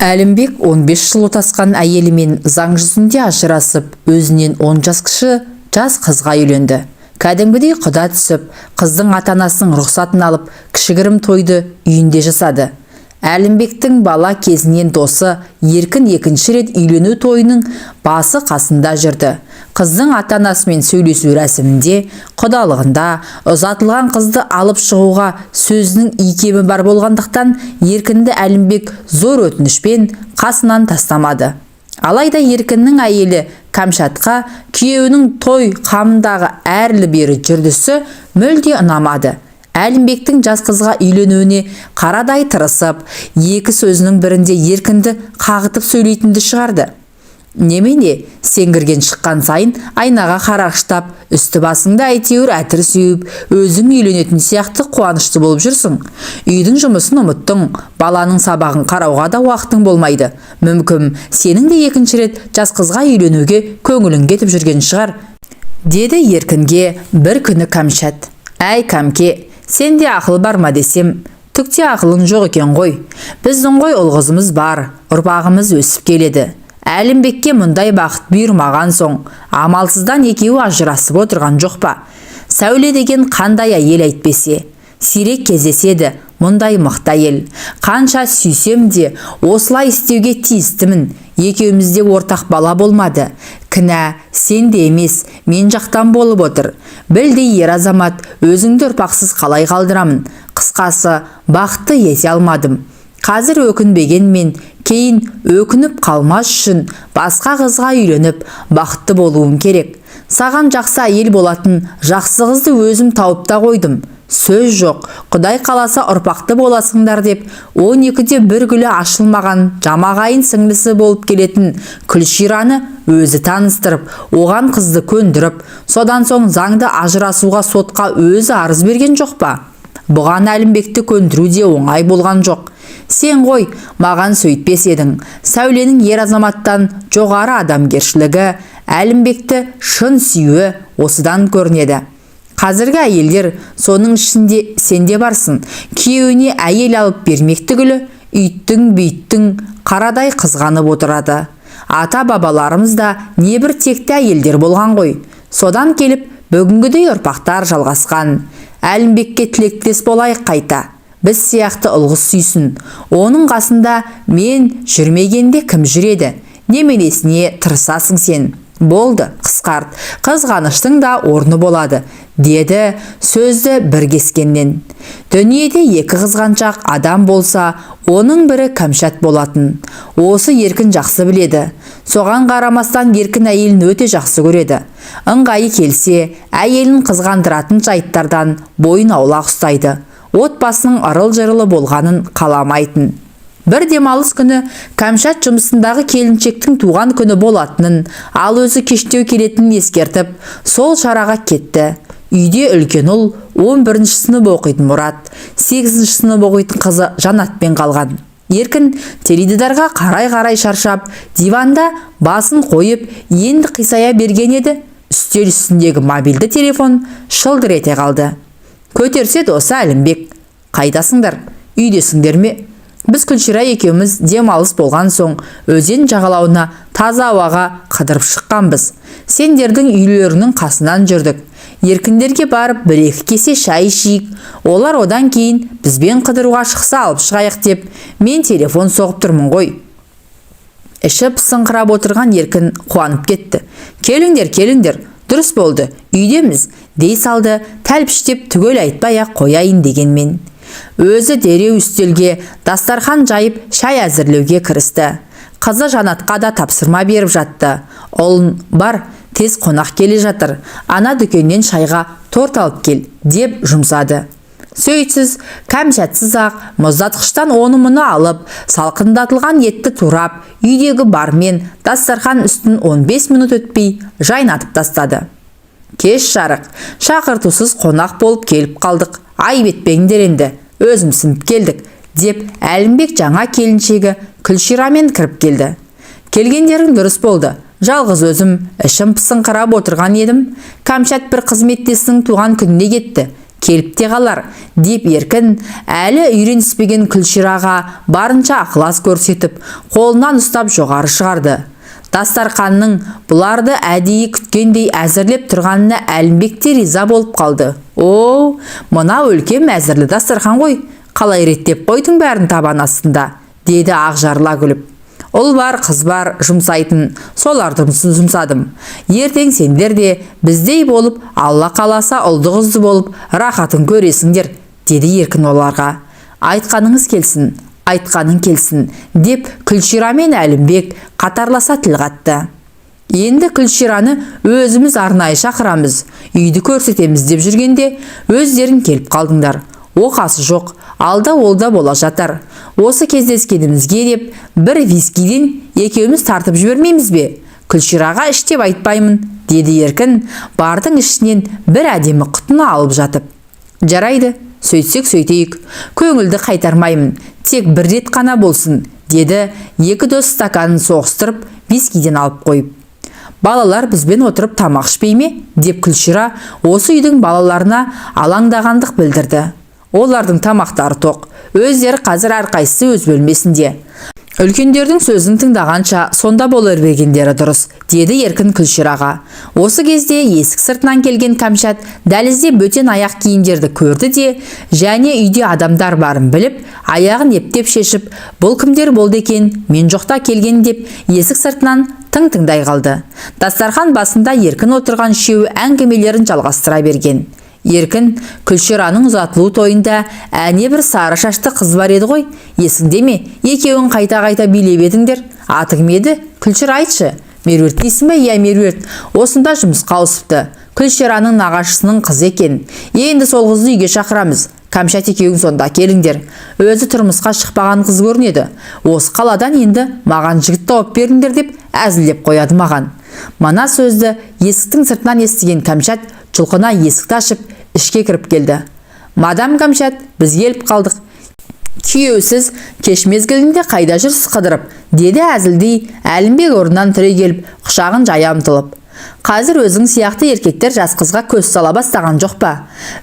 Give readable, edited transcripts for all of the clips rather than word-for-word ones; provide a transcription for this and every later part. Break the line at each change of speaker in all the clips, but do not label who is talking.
Әлімбек 15 жыл отасқан әйелімен заң жүзінде ажырасып, өзінен 10 жас кіші жас қызға үйленді. Кәдімгідей құда түсіп, қыздың ата-анасының рұқсатын алып, кішігірім тойды үйінде жасады. Әлімбектің бала кезінен досы Еркін екінші рет үйлену тойының басы қасында жүрді. Қыздың ата-анасымен сөйлесу рәсімінде, құдалығында, ұзатылған қызды алып шығуға сөзінің икемі бар болғандықтан Еркінді Әлімбек зор өтінішпен қасынан тастамады. Алайда Еркіннің әйелі Кәмшатқа күйеуінің той қамындағы әрлі-бері жүрдісі мүлде ұнамады. Әлімбектің жас қызға үйленуіне қарадай тырысып, екі сөзінің бірінде Еркінді қағытып сөйлейтінді шығарды. Немене, сен кірген шыққан сайын айнаға қарағыштап, үсті басыңды әйтеуір әтір сеуіп, өзің үйленетін сияқты қуанышты болып жүрсің. Үйдің жұмысын ұмыттың, баланың сабағын қарауға да уақытың болмайды. Мүмкін, сенің де екінші рет жас қызға үйленуге көңілің кетіп жүрген шығар, деді Еркінге бір күні Кәмшат. Әй, Кәмке, сенде ақыл бар ма десем, түк те ақылың жоқ екен ғой. Біздің ғой ұл қызымыз бар, ұрпағымыз өсіп келеді. Әлімбекке мұндай бақыт бұйырмаған соң, амалсыздан екеуі ажырасып отырған жоқ па? Сәуле деген қандай әйел әйтпесе, сирек кездеседі мұндай мықты әйел. Қанша сүйсем де, осылай істеуге тиістімін. Екеумізде ортақ бала болмады. Кінә сенде емес, мен жақтан болып отыр. Білдей ер азамат, өзіңді ұрпақсыз қалай қалдырамын? Қысқасы, бақытты ете алмадым. Қазір өкінбегенмен, кейін өкініп қалмас үшін басқа қызға үйленіп, бақытты болуым керек. Саған жақсы әйел болатын жақсы қызды өзім тауып та қойдым. Сөз жоқ, Құдай қаласа ұрпақты боласыңдар деп, 12-де бір гүлі ашылмаған жамағайын сіңлісі болып келетін Күлшираны өзі таныстырып, оған қызды көндіріп, содан соң заңды ажырасуға сотқа өзі арыз берген жоқ па? Бұған Әлімбекті көндіру де оңай болған жоқ. Сен ғой, маған сөйтпес едің. Сәуленің ер азаматтан жоғары адамгершілігі, Әлімбекті шын сүюі осыдан көрінеді. Қазіргі әйелдер, соның ішінде сен де барсың, күйеуіне әйел алып бермек түгілі, үйттің бүйттің қарадай қызғанып отырады. Ата-бабаларымыз да небір текті әйелдер болған ғой. Содан келіп бүгінгідей ұрпақтар жалғасқан. Әлімбекке тілектес болайық қайта. Біз сияқты ұлғыз сүйсін. Оның қасында мен жүрмегенде кім жүреді? Неменесіне тырысасың сен? Болды, қысқарт. Қызғаныштың да орны болады, деді сөзді бір кескеннен. Дүниеде екі қызғаншақ адам болса, оның бірі Кәмшат болатын. Осы Еркін жақсы біледі. Соған қарамастан Еркін әйелін өте жақсы көреді. Ыңғайы келсе, әйелін қызғандыратын жайттардан бойын аулақ ұстайды. Отбасының ырыл-жырылы болғанын қаламайтын. Бір демалыс күні Кәмшат жұмысындағы келіншектің туған күні болатынын, ал өзі кештеу келетінін ескертіп, сол шараға кетті. Үйде үлкен ұл 11-ші сынып оқитын Мұрат, 8-ші сынып оқитын қызы Жанатпен қалған. Еркін теледидарға қарай-қарай шаршап, диванда басын қойып, енді қисая берген еді, үстел үстіндегі мобильді телефон шылдыр ете қалды. Көтерсе досы Әлімбек. Қайдасыңдар? Үйдесіңдер ме? Біз Күлшира екеуміз демалыс болған соң өзен жағалауына таза ауаға қыдырып шыққанбыз. Сендердің үйлеріңнің қасынан жүрдік. Еркіндерге барып бір-екі кесе шай ішейік. Олар одан кейін бізбен қыдыруға шықса алып шығайық деп мен телефон соғып тұрмын ғой. Іші пысыңқырап отырған Еркін қуанып кетті. Келіңдер, келіңдер, дұрыс болды, үйдеміз, дей салды, тәлпіштеп түгел айтпай-ақ қояйын дегенмен. Өзі дереу үстелге дастархан жайып шай әзірлеуге кірісті. Қызы Жанатқа да тапсырма беріп жатты. Ұлын бар, тез қонақ келе жатыр, ана дүкеннен шайға торт алып кел, деп жұмсады. Сөйтсіз, Кәмшатсыз-ақ мұздатқыштан оны-мұны алып, салқындатылған етті турап, үйдегі бармен дастархан үстін 15 минут өтпей жайнатып тастады. Кеш жарық, шақыртусыз қонақ болып келіп қалдық. Айып етпеңдер енді, өзімсініп келдік, деп Әлімбек жаңа келіншегі Күлширамен кіріп келді. Келгендерің дұрыс болды. Жалғыз өзім ішім пысыңқырап отырған едім. Кәмшат бір қызметтесінің туған күніне кетті. Келіп те қалар, деп Еркін әлі үйреніспеген Күлшираға барынша ықылас көрсетіп, қолынан ұстап жоғары шығарды. Дастарқанның бұларды әдейі күткендей әзірлеп тұрғанына Әлімбек те риза болып қалды. О, мынау үлкен мәзірлі дастарқан ғой, қалай реттеп қойдың бәрін табан астында, деді ақ жарыла күліп. Ұл бар, қыз бар, жұмсайтын, соларды жұмсадым. Ертең сендер де біздей болып, Алла қаласа ұлды қызды болып, рахатын көресіңдер, деді Еркін оларға. Айтқаныңыз келсін, айтқаның келсін, деп Күлшира мен Әлімбек қатарласа тіл қатты. Енді Күлшираны өзіміз арнайы шақырамыз, үйді көрсетеміз деп жүргенде өздерің келіп қалдыңдар. Оқасы жоқ, алда олда бола жатар. Осы кездескенімізге деп бір вискиден екеуміз тартып жібермейміз бе? Күлшираға іш деп айтпаймын, деді Еркін, бардың ішінен бір әдемі құтыны алып жатып. Жарайды, сөйтсек сөйтейік, көңілді қайтармаймын, тек бір рет қана болсын, деді екі дос стаканын соғыстырып, вискиден алып қойып. Балалар бізбен отырып тамақ ішпей ме? Деп Күлшира осы үйдің балаларына алаңдағандық білдірді. Олардың тамақтары тоқ, өздері қазір әрқайсысы өз бөлмесінде. Үлкендердің сөзін тыңдағанша сонда бола бергендері дұрыс, деді Еркін Күлшираға. Осы кезде есік сыртынан келген Кәмшат дәлізде бөтен аяқ киімдерді көрді де, және үйде адамдар барын біліп, аяғын ептеп шешіп, бұл кімдер болды екен, мен жоқта келген деп есік сыртынан тың тыңдай қалды. Дастархан басында Еркін отырған үшеуі әңгімелерін жалғастыра берген. Еркін, Күлшираның ұзатылу тойында әне бір сары шашты қыз бар еді ғой, есіңде ме? Екеуін қайта-қайта билеп едіңдер. Аты кім еді? Күлшира айтшы. Меруерт дейсің бе? Иә, Меруерт. Осында жұмысқа ауысыпты. Күлшираның нағашысының қызы екен. Енді сол қызды үйге шақырамыз. Кәмшат екеуің сонда келіңдер. Өзі тұрмысқа шықпаған қыз көрінеді. Осы қаладан енді маған жігіт тауып беріңдер деп әзілдеп қояды маған. Мана сөзді есіктің сыртынан естіген Кәмшат жұлқына есікті ашып ішке кіріп келді. Мадам Кәмшат, біз келіп қалдық. Күйеусіз кеш мезгілінде қайда жүрсіз қыдырып, деді әзілдей Әлімбек орнынан түрегеліп, құшағын жая ұмтылып. Қазір өзің сияқты еркектер жас қызға көз сала бастаған жоқ па?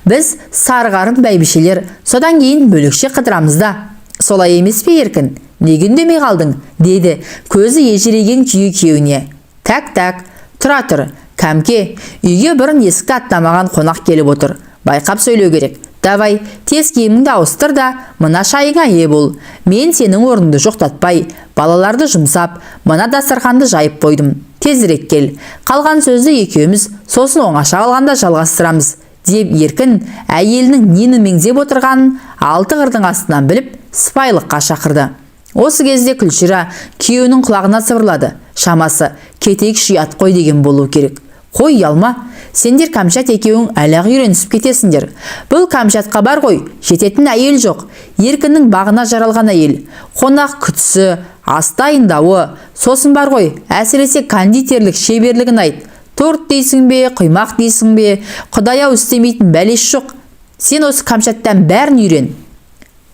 Біз сарығарын бәйбішелер, содан кейін бөлекше қыдырамыз да. Солай емес пе, Еркін? Неге үндемей қалдың? Деді көзі ежірейген күйі күйеуіне. Так, тұра тұр, Кәмке, үйге бұрын есікті аттамаған қонақ келіп отыр. Байқап сөйлеу керек. Давай, тез киіміңді ауыстыр да, мына шайыңа ие бол. Мен сенің орныңды жоқтатпай, балаларды жұмсап, мына дастарханды жайып қойдым. Тезірек кел. Қалған сөзді екеуміз сосын оңаша қалғанда жалғастырамыз, деп Еркін әйелінің нені меңзеп отырғанын алты қырдың астынан біліп, сыпайылыққа шақырды. Осы кезде Күлшира күйеуінің құлағына сыбырлады. Шамасы, кетейікші ұят қой деген болу керек. Қой ұялма, сендер Кәмшат екеуің әлі-ақ үйренісіп кетесіңдер. Бұл Кәмшатқа бар ғой, жететін әйел жоқ. Еркіннің бағына жаралған әйел. Қонақ күтісі, ас дайындауы, сосын бар ғой, әсіресе кондитерлік шеберлігін айт. Торт дейсің бе, құймақ дейсің бе, құдай-ау істемейтін бәлесі жоқ. Сен осы Кәмшаттан бәрін үйрен.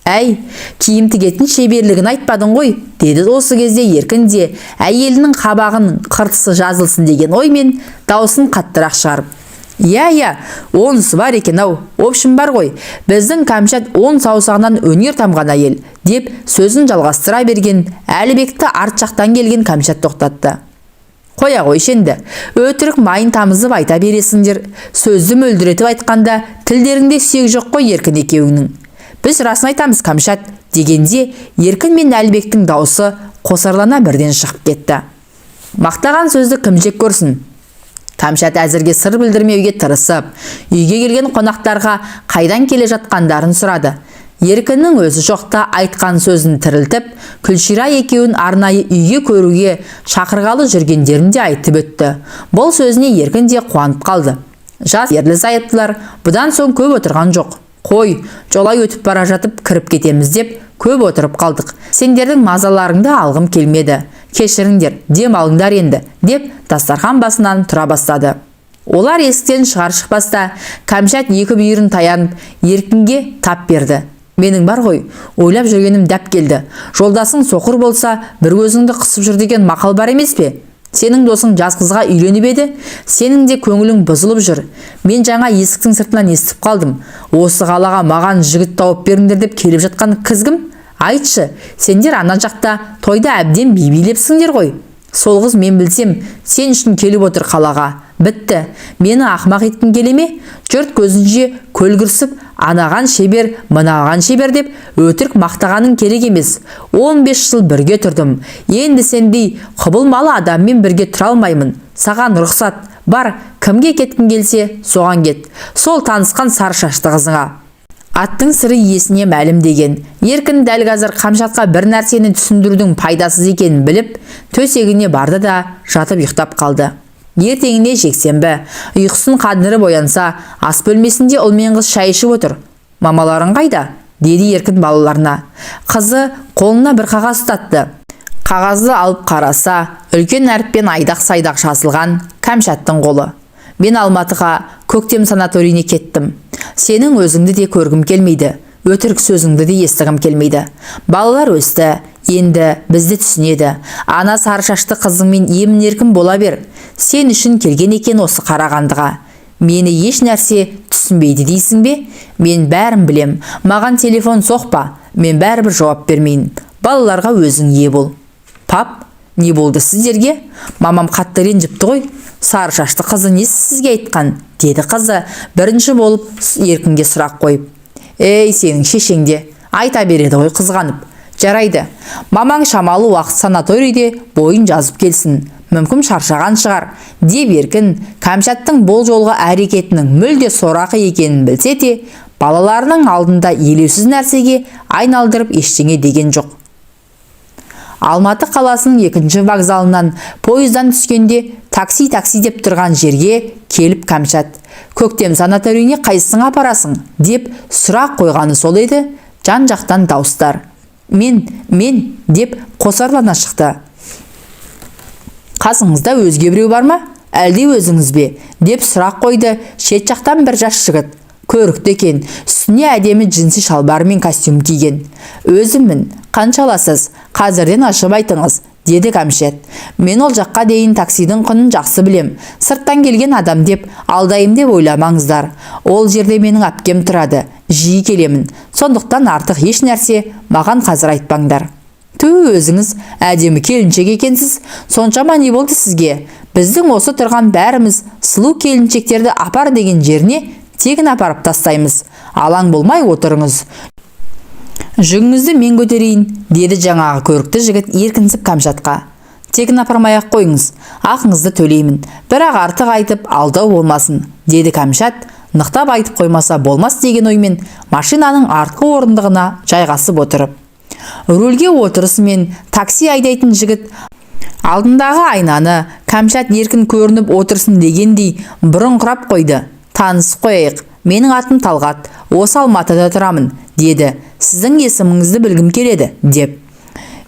Әй, киім тігетін шеберлігін айтпадың ғой, деді осы кезде Еркін де әйелінің қабағының қыртысы жазылсын деген оймен даусын қаттырақ шығарып. Иә, иә, онысы бар екен ау, общым бар ғой, біздің Кәмшат он саусағынан өнер тамған әйел, деп сөзін жалғастыра берген Әлібекті арт жақтан келген Кәмшат тоқтатты. Қоя қойшы енді, өтірік майын тамызып айта бересіңдер, сөзді мөлдіретіп айтқанда тілдеріңде сүйек жоқ қой Еркін екеуіңнің. Біз расын айтамыз, Кәмшат, дегенде Еркін мен Әлібектің даусы қосарлана бірден шығып кетті. Мақтаған сөзді кім жек көрсін? Кәмшат әзірге сыр білдірмеуге тырысып, үйге келген қонақтарға қайдан келе жатқандарын сұрады. Еркіннің өзі жоқта айтқан сөзін тірілтіп, Күлшира екеуін арнайы үйге көруге шақырғалы жүргендерін де айтып өтті. Бұл сөзіне Еркін де қуанып қалды. Жас ерлі зайыптылар бұдан соң көп отырған жоқ. Қой, жолай өтіп бара жатып кіріп кетеміз деп көп отырып қалдық. Сендердің мазаларыңды алғым келмеді. Кешіріңдер, дем алыңдар енді, деп дастархан басынан тұра бастады. Олар есіктен шығар шықпаста Кәмшат екі бүйірін таянып, Еркінге тап берді. Менің бар ғой, ойлап жүргенім дәп келді. Жолдасың соқыр болса, бір көзіңді қысып жүр деген мақал бар емес пе? Сенің досың жас қызға үйленіп еді, сенің де көңілің бұзылып жүр. Мен жаңа есіктің сыртынан естіп қалдым. Осы қалаға маған жігіт тауып беріңдер деп келіп жатқан кіз кім? Айтшы, сендер ана жақта тойда әбден би билепсіңдер ғой. Сол қыз, мен білсем, сен үшін келіп отыр қалаға. Бітті. Мені ақымақ еткің келе ме? Жұрт көзінше көлгірсіп, анаған шебер, мынаған шебер деп өтірік мақтағаның керек емес. 15 жыл бірге тұрдым. Енді сендей құбылмалы адаммен бірге тұра алмаймын. Саған рұқсат. Бар, кімге кеткің келсе, соған кет. Сол танысқан сары шашты қызыңа. Аттың сыры иесіне мәлім деген. Еркін дәл қазір Қамшатқа бір нәрсені түсіндірудің пайдасыз екенін біліп, төсегіне барды да жатып ұйықтап қалды. Ертеңіне жексенбі. Ұйқысын қандырып оянса, ас бөлмесінде ұл мен қыз шай ішіп отыр. «Мамаларың қайда?» – деді Еркін балаларына. Қызы қолына бір қағаз ұстатты. Қағазды алып қараса, үлкен әріппен айдақ-сайдақ жазылған, Кәмшаттың қолы. «Мен Алматыға Көктем санаторийіне кеттім. Сенің өзіңді де көргім келмейді, өтірік сөзіңді де естігім келмейді. Балалар өсті, енді бізді түсінеді. Ана сары шашты қызыңмен емін еркін бола бер. Сен үшін келген екен осы Қарағандыға. Мені еш нәрсе түсінбейді дейсің бе? Мен бәрін білем. Маған телефон соқпа, мен бәрібір жауап бермеймін. Балаларға өзің ие бол». «Пап, не болды сіздерге? Мамам қатты ренжіпті ғой. Сары шашты қызы несі сізге айтқан?» – деді қызы бірінші болып Еркінге сұрақ қойып. «Ей, сенің шешең де айта береді ғой қызғанып. Жарайды, мамаң шамалы уақыт санаторийде бойын жазып келсін, мүмкін, шаршаған шығар», – деп Еркін Кәмшаттың бұл жолғы әрекетінің мүлде сорақы екенін білсе де, балаларының алдында елеусіз нәрсеге айналдырып ештеңе деген жоқ. Алматы қаласының екінші вокзалынан пойыздан түскенде, такси, такси деп тұрған жерге келіп, Кәмшат: «Көктем санаторийіне қайсысың апарасың?» – деп сұрақ қойғаны сол еді, жан жақтан дауыстар: «Мен, мен!» – деп қосарлана шықты. «Қасыңызда өзге біреу бар ма, әлде өзіңіз бе?» – деп сұрақ қойды шет жақтан бір жас жігіт. Көрікті екен, үстіне әдемі джинсы шалбар мен костюм киген. «Өзіммін. Қанша аласыз, қазірден ашып айтыңыз», – деді Кәмшат. «Мен ол жаққа дейін таксидің құнын жақсы білем. Сырттан келген адам деп алдайым деп ойламаңыздар. Ол жерде менің әпкем тұрады, жиі келемін. Сондықтан артық еш нәрсе маған қазір айтпаңдар». «Ту, өзіңіз әдемі келіншек екенсіз. Соншама не болды сізге? Біздің осы тұрған бәріміз сұлу келіншектерді апар деген жеріне тегін апарып тастаймыз. Алаң болмай отырыңыз. Жүгіңізді мен көтерейін», – деді жаңағы көрікті жігіт еркінсіп Кәмшатқа. «Тегін апармай ақ қойыңыз, ақыңызды төлеймін. Бірақ артық айтып алдау болмасын», – деді Кәмшат, нықтап айтып қоймаса болмас деген оймен машинаның артқы орындығына жайғасып отырып. Рульге отырысымен такси айдайтын жігіт алдындағы айнаны Кәмшат еркін көрініп отырсын дегендей бұрыңқырап қойды. «Танысып қояйық. Менің атым Талғат, осы Алматыда тұрамын», – деді. «Сіздің есіміңізді білгім келеді», – деп.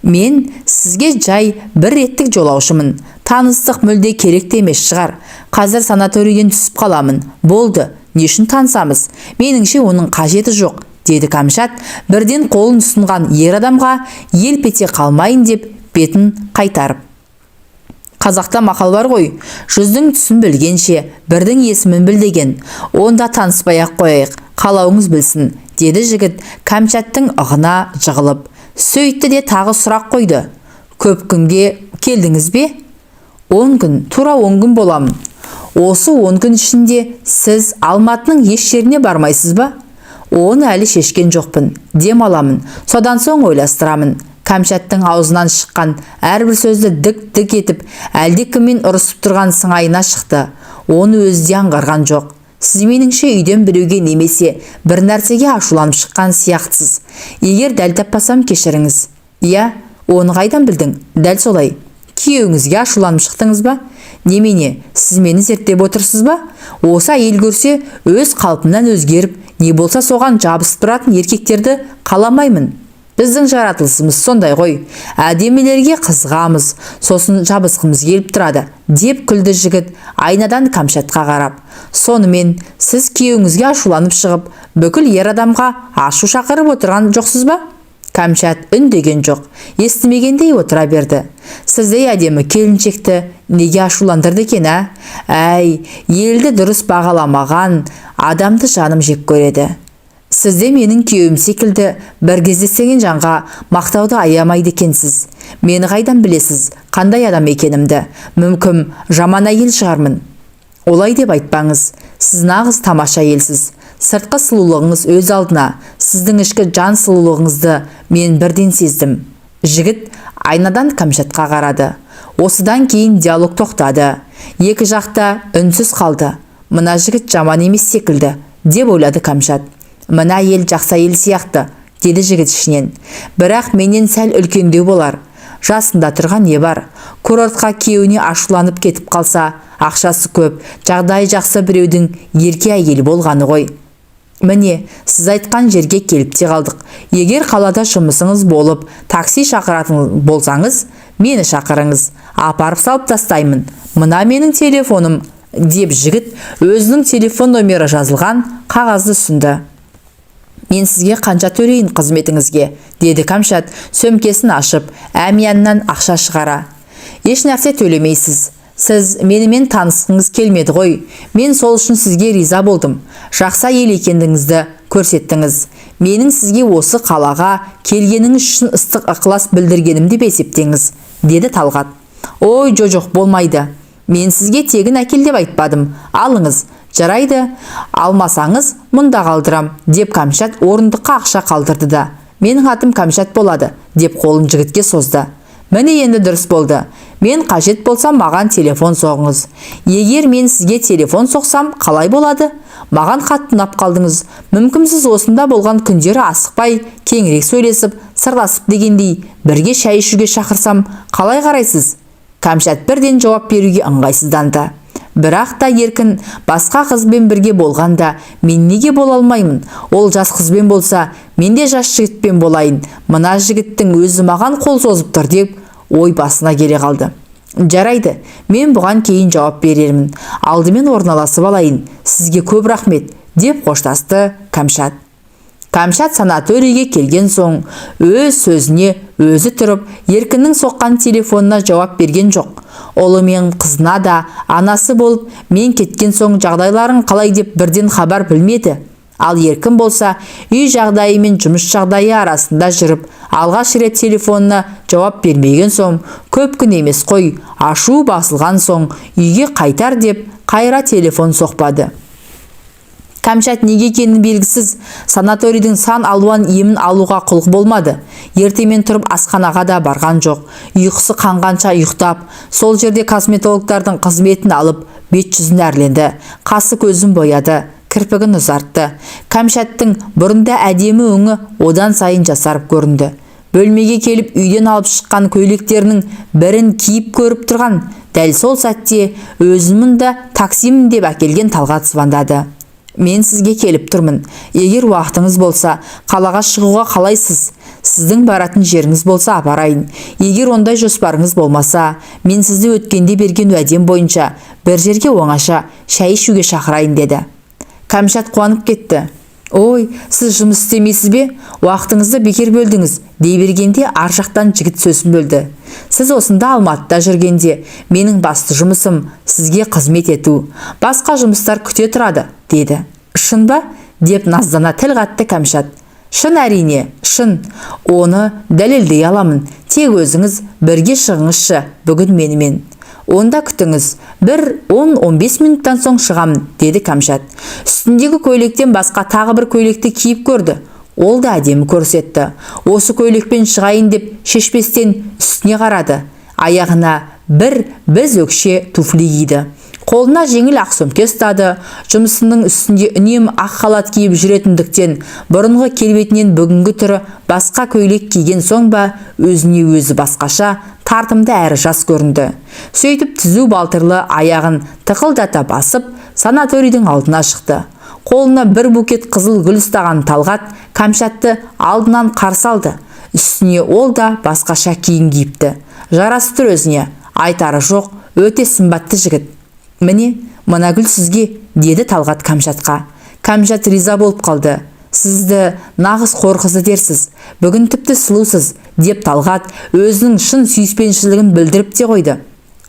«Мен сізге жай бір реттік жолаушымын. Таныстық мүлде керек те емес шығар. Қазір санаторийден түсіп қаламын, болды. Не үшін танысамыз? Меніңше, оның қажеті жоқ», – деді Кәмшат, бірден қолын ұсынған ер адамға елп ете қалмайын деп бетін қайтарып. «Қазақта мақал бар ғой, жүздің түсін білгенше, бірдің есімін біл деген. Онда таныспай ақ қояйық, қалауыңыз білсін», – деді жігіт Кәмшаттың ығына жығылып. Сөйтті де тағы сұрақ қойды: «Көп күнге келдіңіз бе?» «10 күн, тура 10 күн боламын». «Осы 10 күн ішінде сіз Алматының еш жеріне бармайсыз ба?» «Оны әлі шешкен жоқпын. Дем аламын, содан соң ойластырамын». Кәмшаттың аузынан шыққан әрбір сөзді дік-дік етіп, әлдекіммен ұрысып тұрған сыңайына шықты. Оны өзі де аңғарған жоқ. «Сіз, меніңше, үйден біреуге немесе бір нәрсеге ашуланып шыққан сияқтысыз. Егер дәл таппасам, кешіріңіз». «Иә, оны қайдан білдің?» «Дәл солай. Күйеуіңізге ашуланып шықтыңыз ба? Немене, сіз мені зерттеп отырсыз ба? Осы әйел көрсе, өз қалпынан өзгеріп, не болса соған жабысып тұратын еркектерді қаламаймын. Біздің жаратылысымыз сондай ғой, әдемілерге қызығамыз, сосын жабысқымыз келіп тұрады», – деп күлді жігіт айнадан Кәмшатқа қарап. «Сонымен, сіз күйеуіңізге ашуланып шығып, бүкіл ер адамға ашу шақырып отырған жоқсыз ба?» Кәмшат үндеген жоқ, естімегендей отыра берді. Сіздей әдемі келіншекті неге ашуландырды екен, ә? Әй, елді дұрыс бағаламаған адамды жаным жек көреді. Сіз де менің күйеуім секілді бір кездескен жанға мақтауды аямайды екенсіз. Мені қайдан білесіз, қандай адам екенімді? Мүмкін, жаман әйел шығармын. Олай деп айтпаңыз. Сіз нағыз тамаша әйелсіз. Сыртқы сұлулығыңыз өз алдына, сіздің ішкі жан сұлулығыңызды мен бірден сездім. Жігіт айнадан Кәмшатқа қарады. Осыдан кейін диалог тоқтады. Екі жақта үнсіз қалды. Мына жігіт жаман емес секілді, деп ойлады Кәмшат. Мына әйел жақсы әйел сияқты, деді жігіт ішінен. Бірақ менен сәл үлкендеу болар. Жасында тұрған не бар? Курортқа күйеуіне ашуланып кетіп қалса, ақшасы көп, жағдайы жақсы біреудің ерке әйелі болғаны ғой. Міне, сіз айтқан жерге келіп те қалдық. Егер қалада жұмысыңыз болып, такси шақыратын болсаңыз, мені шақырыңыз. Апарып салып тастаймын. Мына менің телефоным, деп жігіт өзінің телефон номері жазылған қағазды ұсынды. Мен сізге қанша төлейін қызметіңізге, деді Кәмшат сөмкесін ашып, әмияннан ақша шығара. Еш нәрсе төлемейсіз. Сіз менімен танысқыңыз келмеді ғой. Мен сол үшін сізге риза болдым. Жақсы әйел екендігіңізді көрсеттіңіз. Менің сізге осы қалаға келгеніңіз үшін ыстық ықылас білдіргенім деп есептеңіз, деді Талғат. Ой, жоқ, болмайды. Мен сізге тегін әкел деп айтпадым. Алыңыз. Жарайды, алмасаңыз мұнда қалдырам, деп Кәмшат орындыққа ақша қалдырды да. Менің атым Кәмшат болады, деп қолын жігітке созды. Міне, енді дұрыс болды. Мен қажет болсам, маған телефон соғыңыз. Егер мен сізге телефон соқсам, қалай болады? Маған қатты ұнап қалдыңыз. Мүмкін, сіз осында болған күндері асықпай, кеңірек сөйлесіп, сырласып дегендей, бірге шай ішуге шақырсам, қалай қарайсыз? Кәмшат бірден жауап беруге ыңғайсызданды. Бірақ та Еркін басқа қызбен бірге болғанда, мен неге бола алмаймын? Ол жас қызбен болса, мен де жас жігітпен болайын. Мына жігіттің өзі маған қол созып тұр, деп ой басына келе қалды. Жарайды, мен бұған кейін жауап берермін. Алдымен орналасып алайын. Сізге көп рахмет, деп қоштасты Кәмшат. Кәмшат санаторийге келген соң өз сөзіне өзі тұрып, Еркіннің соққан телефонына жауап берген жоқ. Ұлы мен қызына да анасы болып, мен кеткен соң жағдайларың қалай деп бірден хабар білмеді. Ал Еркін болса, үй жағдайы мен жұмыс жағдайы арасында жүріп, алғаш рет телефонына жауап бермеген соң, көп күн емес қой, ашу басылған соң үйге қайтар деп қайра телефон соқпады. Кәмшат неге екені белгісіз санаторийдің сан алуан емін алуға құлық болмады. Ертемен тұрып асханаға да барған жоқ. Ұйқысы қанғанша ұйықтап, сол жерде косметологтардың қызметін алып, бет жүзін әрленді, қасы көзін бояды, кірпігін ұзартты. Кәмшаттың бұрында әдемі өңі одан сайын жасарып көрінді. Бөлмеге келіп үйден алып шыққан көйлектерінің бірін киіп көріп тұрған дәл сол сәтте өзін мұнда таксимін деп әкелген Талғат звондады. Мен сізге келіп тұрмын. Егер уақытыңыз болса, қалаға шығуға қалайсыз? Сіздің баратын жеріңіз болса, апарайын. Егер ондай жоспарыңыз болмаса, мен сізді өткенде берген уәдем бойынша бір жерге оңаша шай ішуге шақырайын, деді. Кәмшат қуанып кетті. Ой, сіз жұмыс істемейсіз бе? Уақытыңызды бекер бөлдіңіз, дей бергенде ар жақтан жігіт сөзін бөлді. Сіз осында Алматыда жүргенде менің басты жұмысым сізге қызмет ету. Басқа жұмыстар күте тұрады, деді. Шын ба? Деп наздана тіл қатты Кәмшат. Шын, әрине, шын. Оны дәлелдей аламын. Тек өзіңіз бірге шығыңызшы бүгін менімен. Онда күтіңіз, бір 10-15 минуттан соң шығамын, деді Кәмшат. Үстіндегі көйлектен басқа тағы бір көйлекті киіп көрді. Ол да әдемі көрсетті. Осы көйлекпен шығайын деп шешпестен үстіне қарады. Аяғына бір біз өкше туфли киді. Қолына жеңіл ақ сөмке ұстады. Жұмысының үстінде үнемі ақ халат киіп жүретіндіктен, бұрынғы келбетінен бүгінгі түрі басқа көйлек киген соң ба, өзіне өзі басқаша тартымды әрі жас көрінді. Сөйтіп түзу балтырлы аяғын тықылдата басып, санаторийдің алдына шықты. Қолына бір букет қызыл гүл ұстаған Талғат Кәмшатты алдынан қарсы алды. Үстіне ол да басқаша киім киіпті. Жарасып тұр өзіне, айтары жоқ, өте сымбатты жігіт. Міне, мына гүл сізге, деді Талғат Кәмшатқа. Кәмшат риза болып қалды. Сізді нағыз қор қызы дерсіз. Бүгін тіпті сұлусыз, Деп Талғат өзінің шын сүйіспеншілігін білдіріп те қойды.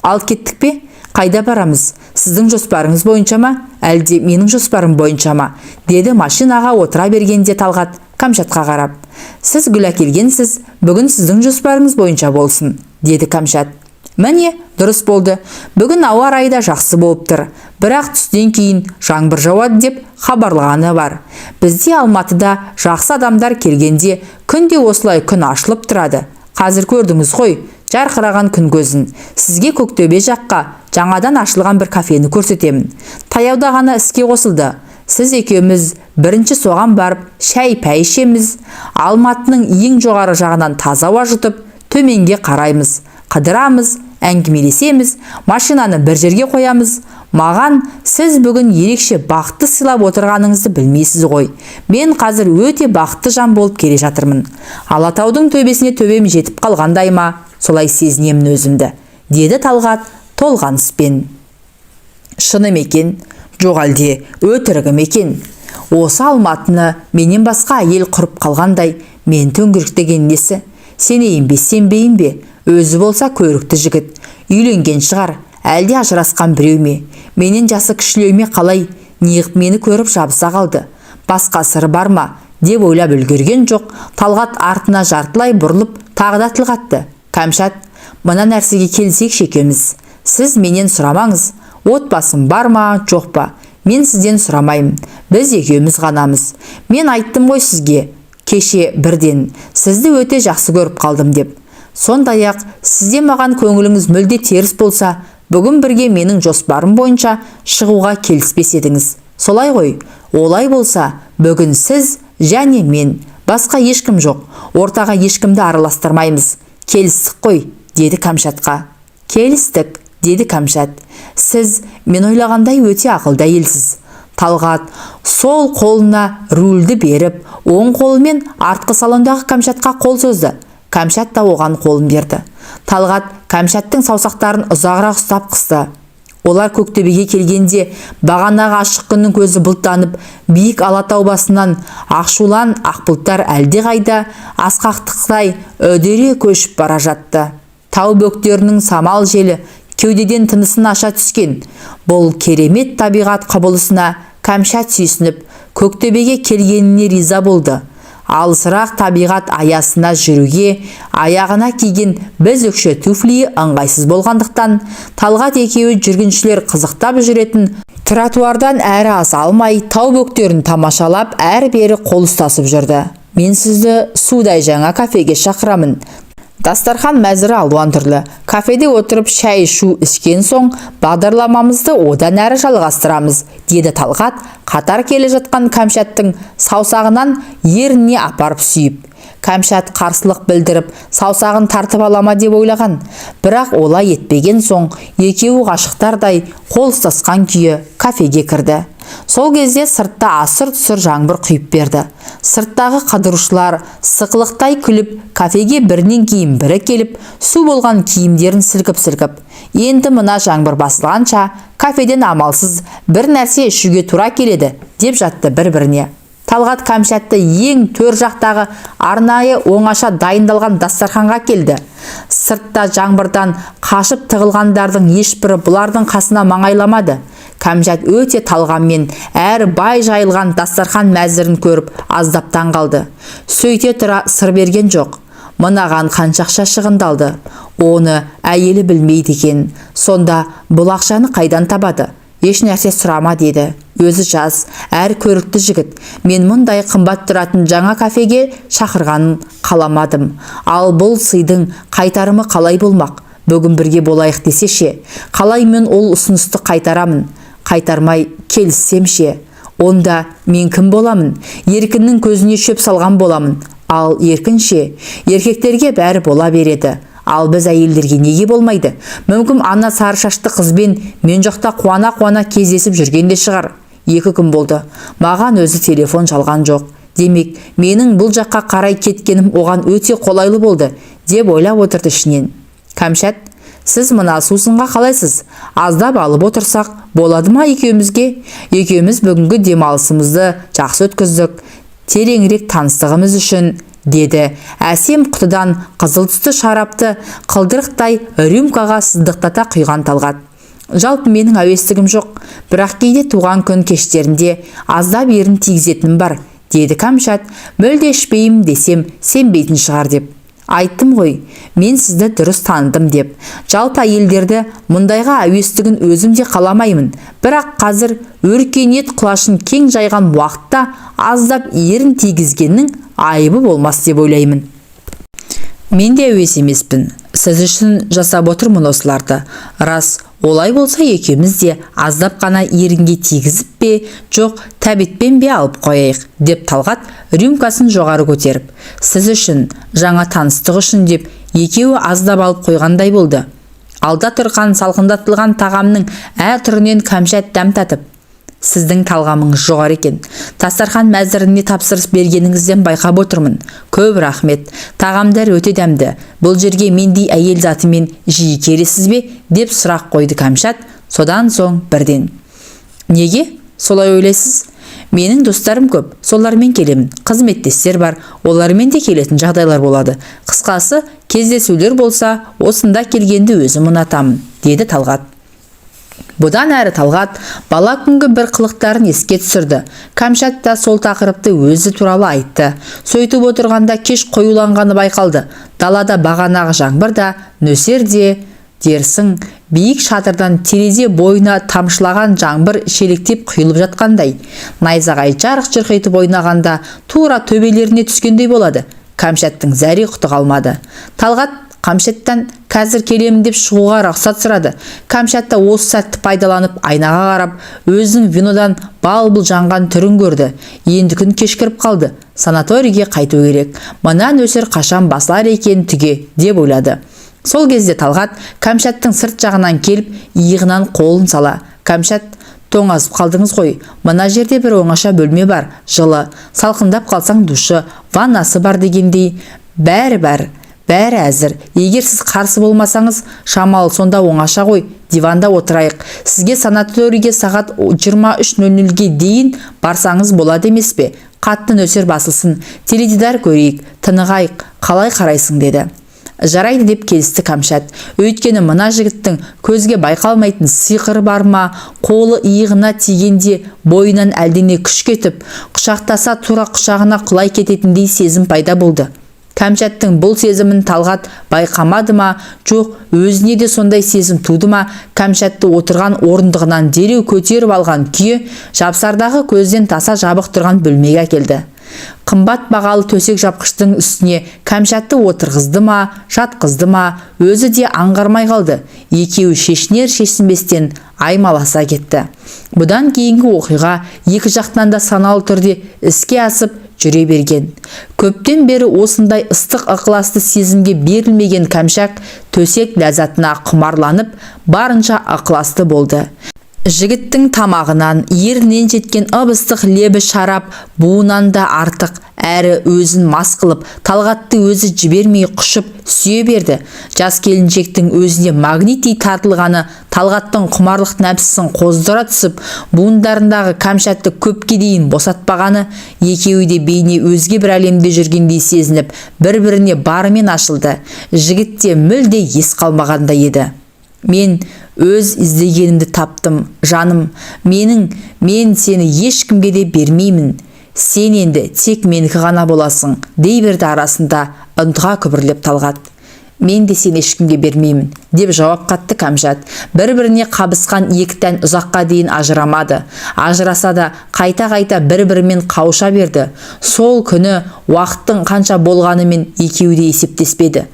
Ал кеттік пе? Қайда барамыз? Сіздің жоспарыңыз бойынша ма, әлде менің жоспарым бойынша ма? Деді машинаға отыра бергенде Талғат Кәмшатқа қарап. Сіз гүл әкелгенсіз, бүгін сіздің жоспарыңыз бойынша болсын, деді Кәмшат. Міне, дұрыс болды. Бүгін ауа райы да жақсы болып тұр. Бірақ түстен кейін жаңбыр жауады деп хабарлағаны бар. Бізде Алматыда жақсы адамдар келгенде күнде осылай күн ашылып тұрады. Қазір көрдіңіз ғой, жарқыраған күн көзін. Сізге Көктөбе жаққа жаңадан ашылған бір кафені көрсетемін. Таяуда ғана іске қосылды. Сіз екеуміз бірінші соған барып шәй-пәй ішеміз. Алматының ең жоғары жағынан таза ауа жұтып, төменге қараймыз. Қыдырамыз, әңгімелесеміз, машинаны бір жерге қоямыз. Маған сіз бүгін ерекше бақытты сыйлап отырғаныңызды білмейсіз ғой. Мен қазір өте бақытты жан болып келе жатырмын. Алатаудың төбесіне төбем жетіп қалғандай ма, солай сезінемін өзімді, деді Талғат толғаныспен. Шыны ма екен, жоқ әлде өтірігі ме екен? Осы Алматыны менен басқа әйел құрып қалғандай мен төңіректеген несі? Сенейін бе, сенбейін бе? Өзі болса көрікті жігіт. Үйленген шығар, әлде ажырасқан біреу ме? Менен жасы кішілеу ме қалай? Неғып мені көріп жабыса қалды? Басқа сыры бар ма? Деп ойлап үлгерген жоқ. Талғат артына жартылай бұрылып тағы да тіл қатты. Кәмшат, мына нәрсеге келісейікші екеуміз. Сіз менен сұрамаңыз, отбасым бар ма, жоқ па? Мен сізден сұрамаймын. Біз екеуміз ғанамыз. Мен айттым ғой сізге, кеше бірден сізді өте жақсы көріп қалдым деп. Сондай-ақ, сізде маған көңіліңіз мүлде теріс болса, бүгін бірге менің жоспарым бойынша шығуға келіспес едіңіз. Солай ғой? Олай болса, бүгін сіз және мен, басқа ешкім жоқ. Ортаға ешкімді араластырмаймыз. Келістік қой, деді Кәмшатқа. Келістік, деді Кәмшат. Сіз мен ойлағандай өте ақылды әйелсіз. Талғат сол қолына рульді беріп, оң қолымен артқы салондағы Кәмшатқа қол созды. Кәмшат та оған қолын берді. Талғат Кәмшаттың саусақтарын ұзағырақ ұстап қысты. Олар Көктөбеге келгенде бағанағы ашық күннің көзі бұлттанып, биік Алатау басынан ақшулан ақ бұлттар әлдеқайда асқақтықтай үдере көшіп бара жатты. Тау бөктерінің самал желі кеудеден тынысын аша түскен. Бұл керемет табиғат құбылысына Кәмшат сүйсініп, Көктөбеге келгеніне риза болды. Алысырақ табиғат аясына жүруге аяғына киген біз өкше туфлиі ыңғайсыз болғандықтан, Талғат екеуі жүргіншілер қызықтап жүретін тротуардан әрі аса алмай, тау бөктерін тамашалап, әрі-бері қол ұстасып жүрді. Мен сізді судай жаңа кафеге шақырамын. Дастархан мәзірі алуан түрлі. Кафеде отырып шай ішу ішкен соң бағдарламамызды одан әрі жалғастырамыз, деді Талғат қатар келе жатқан Кәмшаттың саусағынан ерніне апарып сүйіп. Кәмшат қарсылық білдіріп, саусағын тартып алама деп ойлаған. Бірақ олай етпеген соң екеуі ғашықтардай қол ұстасқан күйі кафеге кірді. Сол кезде сыртта асыр-тұсыр жаңбыр құйып берді. Сырттағы қыдырушылар сықылықтай күліп, кафеге бірінен кейін бірі келіп, су болған киімдерін сілкіп-сілкіп. Енді мына жаңбыр басылғанша кафеден амалсыз бір нәрсе ішуге тура келеді, деп жатты бір-біріне. Талғат Кәмшатты ең төр жақтағы арнайы оңаша дайындалған дастарханға келді. Сыртта жаңбырдан қашып тығылғандардың ешбірі бұлардың қасына маңайламады. Кәмшат өте талғаммен әрі бай жайылған дастархан мәзірін көріп аздап таң қалды. Сөйте тұра сыр берген жоқ. Мынаған қанша ақша шығындалды. Оны әйелі білмейді екен. Сонда бұл ақшаны қайдан табады? Еш нәрсе сұрама деді. Өзі жас, әр көрікті жігіт. Мен мұндай қымбат тұратын жаңа кафеге шақырғанын қаламадым. Ал бұл сыйдың қайтарымы қалай болмақ? Бүгін бірге болайық десе ше? Қалай мен ол ұсынысты қайтарамын? Қайтармай келіссем ше? Онда мен кім боламын? Еркіннің көзіне шөп салған боламын. Ал Еркін ше? Еркектерге бәрі бола береді. Ал біз әйелдерге неге болмайды? Мүмкін ана сары шашты қызбен мен жоқта қуана-қуана кездесіп жүрген де шығар. 2 күн болды. Маған өзі телефон шалған жоқ. Демек, менің бұл жаққа қарай кеткенім оған өте қолайлы болды, деп ойлап отырды ішінен. Кәмшат, сіз мына сусынға қалайсыз? Аздап алып отырсақ, болады ма екеумізге? Екеуміз бүгінгі демалысымызды жақсы өткіздік. Тереңірек таныстығымыз үшін Деді әсем құтыдан қызыл түсті шарапты қылдырықтай рюмкаға сыздықтата құйған Талғат. Жалпы менің әуестігім жоқ, бірақ кейде туған күн кештерінде аздап ерін тигізетінім бар, деді Кәмшат, мүлде ішпеймін десем сенбейтін шығар деп. Айттым ғой, мен сізді дұрыс таныдым деп. Жалпы әйелдерді мұндайға әуестігін өзім де қаламаймын. Бірақ қазір өркениет құлашын кең жайған уақытта аздап ерін тигізгеннің айыбы болмас деп ойлаймын. Мен де әуес емеспін. Сіз үшін жасап отырмын осыларды. Рас, олай болса екеуміз де аздап қана ерінге тигізіп пе, жоқ, тәбетпен бе алып қояйық, деп Талғат рюмкасын жоғары көтеріп, сіз үшін, жаңа таныстық үшін деп екеуі аздап алып қойғандай болды. Алда тұрған салқындатылған тағамның әр түрінен Кәмшат дәм татып, сіздің талғамыңыз жоғары екен. Дастархан мәзіріне тапсырыс бергеніңізден байқап отырмын. Көп рахмет. Тағамдар өте дәмді. Бұл жерге мендей әйел затымен жиі келесіз бе? Деп сұрақ қойды Кәмшат. Содан соң бірден. Неге? Солай ойлайсыз? Менің достарым көп, солармен келемін. Қызметтестер бар, олармен де келетін жағдайлар болады. Қысқасы, кездесулер болса, осында келгенді өзім ұнатамын, деді Талғат. Бұдан әрі Талғат бала күнгі бір қылықтарын еске түсірді. Кәмшат та сол тақырыпты өзі туралы айтты. Сөйтіп отырғанда кеш қоюланғаны байқалды. Далада бағанағы жаңбыр да, нөсер де дерсің, биік шатырдан терезе бойына тамшылаған жаңбыр шелектеп құйылып жатқандай. Найзағай жарқ-жұрқ етіп ойнағанда тура төбелеріне түскендей болады. Кәмшаттың зәре құты қалмады. Талғат Кәмшаттан қазір келемін деп шығуға рұқсат сұрады. Кәмшат та осы сәтті пайдаланып айнаға қарап, өзінің винодан бал-бұл жанған түрін көрді. Енді күн кешкіріп қалды. Санаторийге қайту керек. Мына нөсер қашан басылар екен түге, деп ойлады. Сол кезде Талғат Кәмшаттың сырт жағынан келіп, иығынан қолын сала. Кәмшат, тоңазып қалдыңыз ғой. Мына жерде бір оңаша бөлме бар, жылы. Салқындап қалсаң душы, ваннасы бар дегендей. Бәрі бар. Бәрі әзір. Егер сіз қарсы болмасаңыз, шамалы сонда оңаша ғой, диванда отырайық. Сізге санаторийге сағат 23:00-ге дейін барсаңыз болады емес пе? Қатты нөсер басылсын, теледидар көрейік, тынығайық, қалай қарайсың деді. Жарайды деп келісті Кәмшат. Өйткені мына жігіттің көзге байқалмайтын сиқыры бар ма, қолы иығына тигенде бойынан әлдене күш кетіп, құшақтаса тура құшағына құлай кететіндей сезім пайда болды. Кәмшаттың бұл сезімін Талғат байқамады ма, жоқ, өзіне де сондай сезім туды ма, Кәмшатты отырған орындығынан дереу көтеріп алған күйі жапсардағы көзден таса жабық тұрған бөлмеге әкелді. Қымбат бағалы төсек жапқыштың үстіне Кәмшатты отырғызды ма, жатқызды ма, өзі де аңғармай қалды. Екеуі шешінер шешінбестен аймаласа кетті. Бұдан кейінгі оқиға екі жақтан да саналы түрде іске асып жүре берген. Көптен бері осындай ыстық ықыласты сезімге берілмеген Кәмшат төсек ләззатына құмарланып, барынша ықыласты болды. Жігіттің тамағынан, ерінен жеткен ып-ыстық лебі шарап буынан да артық, әрі өзін мас қылып, Талғатты өзі жібермей құшып сүйе берді. Жас келіншектің өзіне магниттей тартылғаны Талғаттың құмарлық нәпсісін қоздыра түсіп, буындарындағы Кәмшатты көпке дейін босатпағаны, екеуі де бейне өзге бір әлемде жүргендей сезініп, бір-біріне барымен ашылды. Жігітте мүлде ес қалмағандай еді. Мен өз іздегенімді таптым, жаным, мен сені ешкімге де бермеймін. Сен енді тек менікі ғана боласың, дей берді арасында ынтыға күбірлеп Талғат. Мен де сені ешкімге бермеймін, деп жауап қатты Кәмшат. Бір-біріне қабысқан екі тән ұзаққа дейін ажырамады. Ажыраса да қайта-қайта бір-бірімен қауыша берді. Сол күні уақыттың қанша болғанымен екеуі де есептеспеді.